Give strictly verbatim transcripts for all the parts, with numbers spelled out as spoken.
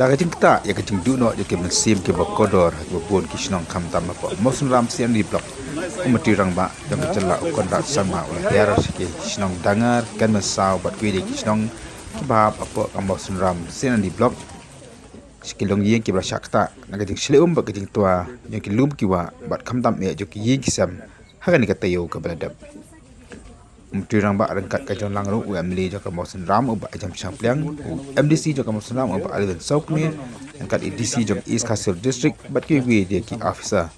Da ka jingktah ïa ka jingduh noh ïa ki mynsiem kiba kordor ha kiba bun ki shnong khamtam hapoh Mawsynram C and D Block, u Myntri Rangbah jong ka jylla u Conrad Sangma u la hiar sha ki shnong Dangar, Kynmasaw bad kiwei de ki shnong kiba hap hapoh ka Mawsynram C and D Block sha ki longïing kiba la shah ktah na ka jingshlei um bad ka jingtwa jong ki lum ki wah bad khamtam eh jong ki ïing ki sem ha kane ka taïew kaba la dep. U Myntri Rangbah ryngkat ka jong lang ruh u M L A jong ka Mawsynram u Bah Jem Shangpliang, u M D C jong ka Mawsynram u Bah Alvin Sawkmie, ryngkat i D C jong East Khasi Hills District bad kiwei de ki officer.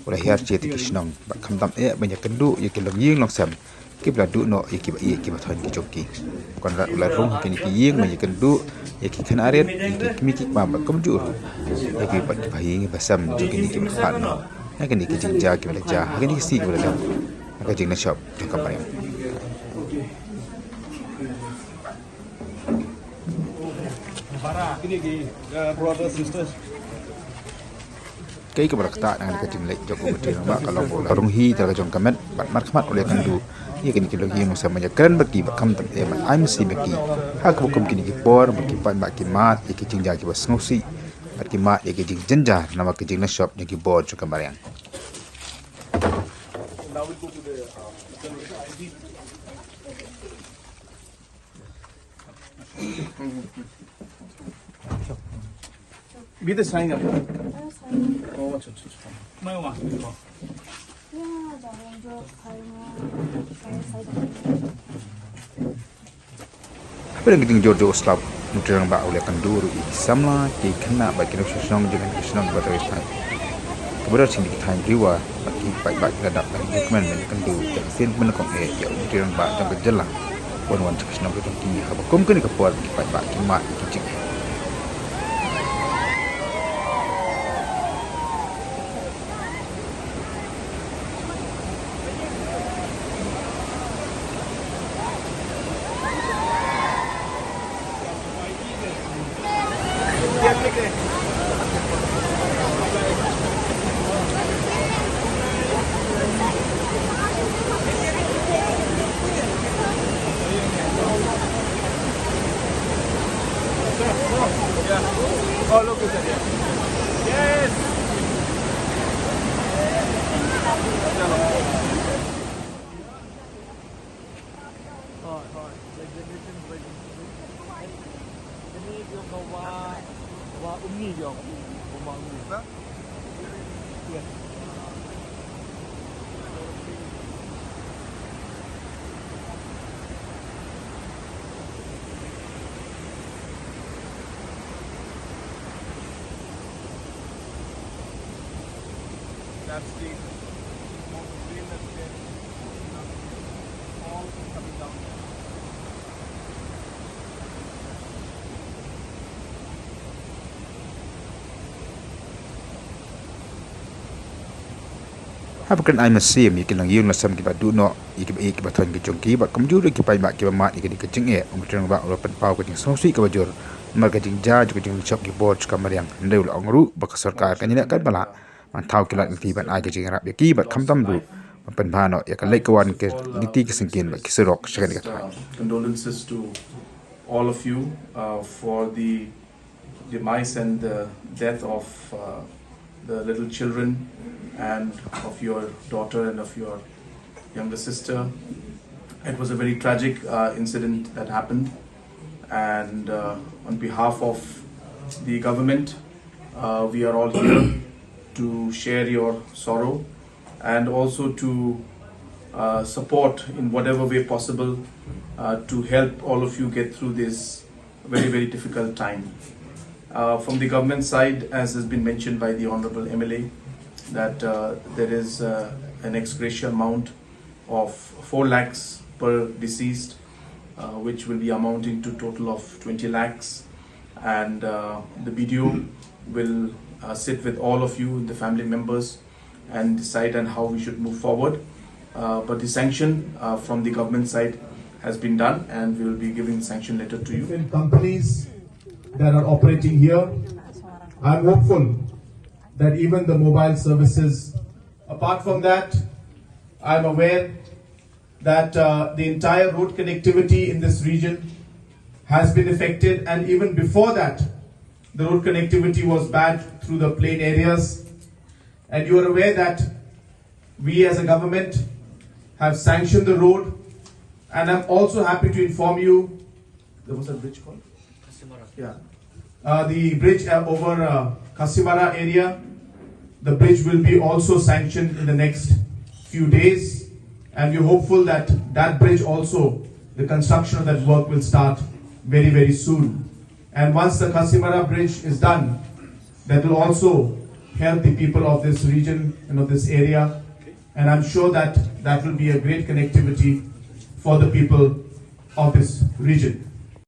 U la hiar sha ki shnong bad khamtam eh ban ïakynduh ïa ki longïing longsem kiba la duh noh ïa kiba ïeit kiba thoiñ ki jong ki. Conrad u la rung ha kine ki ïing ban ïakynduh ïa ki khynnah rit, ïa ki kmie ki kpa bad kumjuh ruh ïa ki bad kiba ha ïing ba sem jong kine kiba la phah noh na kine ki jingjia kiba la jia ha kine ki sngi kiba la dep na ka jingleit shop jong ka mariang. Kaei kaba la ktah na kane ka jingleit jong u Myntri Rangbah ka long ba u la rung hi da la ka jong ka met bad markhmat u la ïakynduh ïa kine ki longïing longsem ban ïakren bad ki bad khamtam eh ban ai mynsiem ïa ki ha kaba kum kine ki por ba ki paidbah ki mad ïa ki jingjia kiba sngewsih bad ki mad ïa ki jingjynjar namar ka jingleit shop jong ki bor jong ka mariang. Be the sign up. Oh, अच्छा, अच्छा, अच्छा। Hapdeng ka jingjur jong u slap, u Myntri Rangbah u la ïakynduh ruh ïa ki samla, ki khynnah bad ki nongshong shnong jong kane ka shnong ba tharai thaiñ kaba don shim ki thaiñ Riwa bad ki paidbah ki la dap da ki jingkmen ban ïakynduh ïa ka sien pynlong eh ïa u Myntri Rangbah jong ka jylla. Wan wan sha ka shnong ka jong ki haba kum kane ka por ki paidbah ki mad ïa ki jingeh. That's the, that's the, all coming down here. Haba kren ai mynsiem ïa ki longïing longsem kiba duh noh ïa kiba ïeit kiba thoiñ ki jong ki bad kumjuh ruh ki paidbah kiba mad ïa kane ka jingeh, u Myntri Rangbah u la pynpaw ka jingsngewsih kaba jur namar ka jingjia jong ka jingshop ki bor jong ka mariang. Hynrei u la ong ruh ba ka sorkar kan ïaleh katba lah ban thaw ki lad lynti ban ai ka jingïarap ïa ki bad khamtam ruh ban pynbha noh ïa ka leit ka wan ki lynti ki syngkien bad ki surok sha kane ka thaiñ. Condolences to all of you, uh, for the demise and the death of, uh, the little children and of your daughter and of your younger sister. It was a very tragic, uh, incident that happened, and, uh, on behalf of the government, uh, we are all here to share your sorrow and also to, uh, support in whatever way possible, uh, to help all of you get through this very, very difficult time. Uh, from the government side, as has been mentioned by the Honorable M L A, that, uh, there is, uh, an ex gratia amount of four lakhs per deceased, uh, which will be amounting to total of twenty lakhs. And, uh, the B D O will, uh, sit with all of you, the family members, and decide on how we should move forward. Uh, but the sanction, uh, from the government side has been done, and we will be giving the sanction letter to you. Different companies that are operating here. I'm hopeful that even the mobile services, apart from that, I'm aware that, uh, the entire road connectivity in this region has been affected, and even before that, The road connectivity was bad through the plain areas, and you are aware that we as a government have sanctioned the road, and I'm also happy to inform you, there was a bridge called? Yeah. Uh, the bridge uh, over uh, Kasimara area, the bridge will be also sanctioned in the next few days, and we're hopeful that that bridge also, the construction of that work will start very, very soon. And once the Kasimara bridge is done, that will also help the people of this region and of this area. And I'm sure that that will be a great connectivity for the people of this region.